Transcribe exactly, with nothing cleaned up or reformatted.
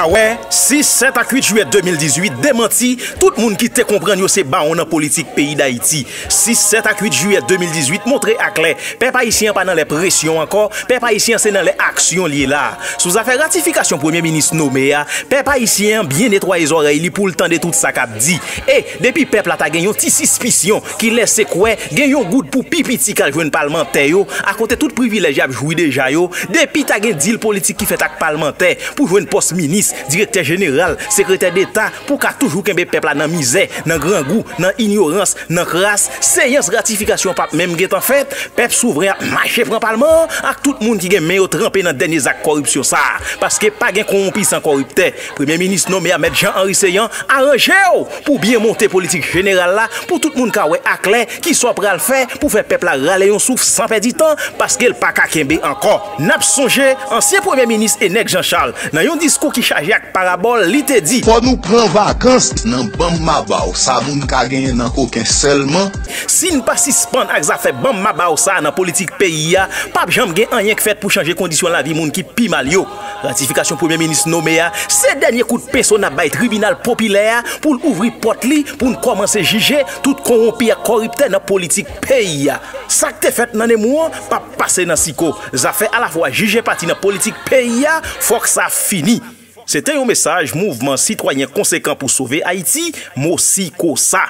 Wè, sis, sèt ak uit jiyè de mil dizuit demanti tout moun ki te konprann yo se bawon nan politik peyi Dayiti. Sis, sèt ak uit jiyè de mil dizuit montre aklè pèp ayisyen an pa nan lè presyon ankò, pèp ayisyen an se nan lè aksyon li ye la. Sou zafè ratifikasyon premye minis nome a, pèp ayisyen an byen netwaye zòrèy li pou l tande tout sa k ap di. E depi pèp la ta gen yon ti sispisyon ki lèse kwè gen yon goud pou pi piti k al jwenn palmantè yo, akote tout privilèj y ap jwi deja yo, depi ta gen dil politik ki fèt ak palmantè pou jwenn pòs minis, direktè jeneral, sekretè deta, pou ka toujou kenbe pèp la nan mizè, nan grangou, nan inyorans, nan kras, seyans ratifikasyon p ap menm gentan fèt, pèp souvren ap mache pran palman an ak tout moun ki gen men yo tranpe nan dènye zak kòripsyon sa a. Paske pa gen kowonpi san kòriptè. Premye minis nome a, Mèt Jean Henry Céant, aranje w pou byen monte politik jeneral la, pou tout moun ka wè aklè kisa w pral fè pou fè pèp la rale yon souf san pèdi tan, paske l pa ka kenbe ankò. N ap sonje, ansyen premye minis Enèg Jean Charles, nan yon diskou ki chaje ak parabòl, li te di: Fò nou pran vakans nan banm ma ba w sa moun ka genyen nan koken sèlman. Si n pa sispann ak zafè banm ma ba w sa a nan politik peyi a, p ap janm gen anyen k fèt pou chanje kondisyon lavi moun ki pi mal yo. Ratifikasyon premye minis nome a se dènye kout penso n ap bay tribinal popilè a pou l ouvri pòt li pou n kòmanse jije tout kowonpi ak kòriptè nan politik peyi a. Sa k te fèt nan Nemou an p ap pase nan Siko. Zafè alafwa jije pati nan politik peyi a, fòk sa fini. Se te yon mesaj Mouvman Sitwayen Konsekan pou Sove Ayiti, Mosikosa.